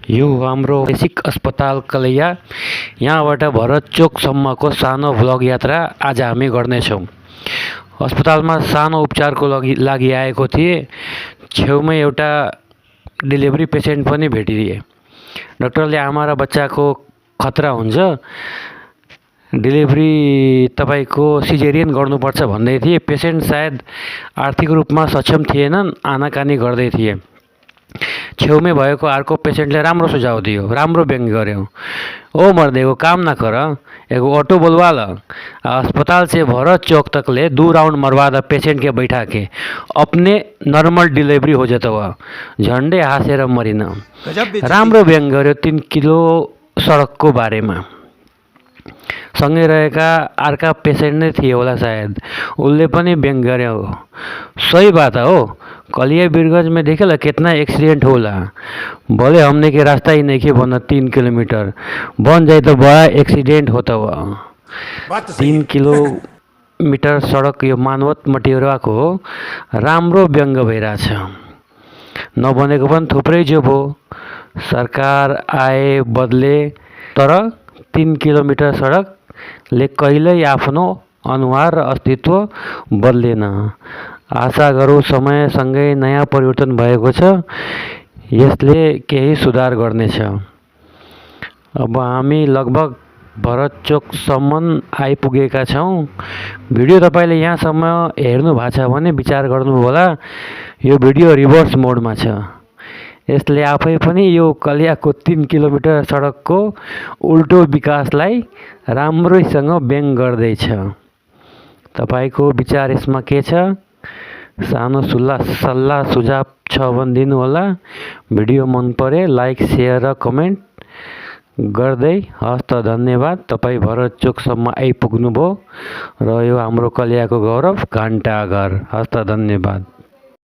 यो हाम्रो बेसिक अस्पताल कलैया। यहाँबाट भरत चोकसम्मको सानो भ्लग यात्रा आज हामी गर्नेछौँ। अस्पतालमा सानो उपचारको लागि आएको थिएँ। छेउमै एउटा डेलिभरी पेसेन्ट पनि भेटिदिए। डाक्टरले आमा र बच्चाको खतरा हुन्छ, डेलिभरी तपाईको सिजेरियन गर्नुपर्छ भन्दै थिए। पेसेन्ट सायद आर्थिक रूपमा सक्षम थिएनन्, आनाकानी गर्दै थिए। छेउमै भएको अर्को पेसेन्टले राम्रो सुझाव दियो, राम्रो व्यङ्ग्य गर्यो। ओ मर्देको काम ना कर, एगो ऑटो बुलवा ल। अस्पताल से भरत चौक तक ले 2 राउंड मरवा द पेशेंट के बैठा के, अपने नॉर्मल डिलीवरी हो जाता हुआ। झन्डे हाँसेर मरिन। राम्रो व्यङ्ग्य गर्यो 3 किलो सडकको बारेमा। सँगै रहेका अर्का पेसेंट नै थिए होला सायद, उसले पनि व्यङ्ग्य गर्यो। सही बात हो, कलिया बीरगंज में देखेला कितना एक्सीडेंट होला। भले हमने के रास्ता ही नहीं बना 3 किलोमीटर, बन जाए तो बड़ा एक्सीडेंट होता हुआ। 3 किलोमीटर सडक यो मानवत मटिरहेको हो। राम्रो व्यङ्ग्य भइरहेछ। नबनेको पनि थुप्रै जो भो। सरकार आए बदले, तर 3 किलोमीटर सडकले कहिल्यै आफ्नो अनुहार र अस्तित्व बदलेन। आशा गरौँ समयसँगै नयाँ परिवर्तन भएको छ, यसले केही सुधार गर्नेछ। अब हामी लगभग भरत चोकसम्म आइपुगेका छौँ। भिडियो तपाईँले यहाँसम्म हेर्नु भएको छ भने विचार गर्नु होला, यो भिडियो रिभर्स मोडमा छ। यसले आफै पनि यो कलियाको 3 किलोमिटर सडकको उल्टो विकासलाई राम्रैसँग व्यङ्ग्य गर्दैछ। तपाईँको विचार यसमा के छ? सानो सल्लाह सुझाव छ भने दिनु होला। भिडियो मन परे लाइक शेयर र कमेन्ट गर्दै हस्त धन्यवाद। तपाईँ भरत चोकसम्म आइपुग्नुभयो र यो हाम्रो कलियाको गौरव घण्टाघर। हस्त धन्यवाद।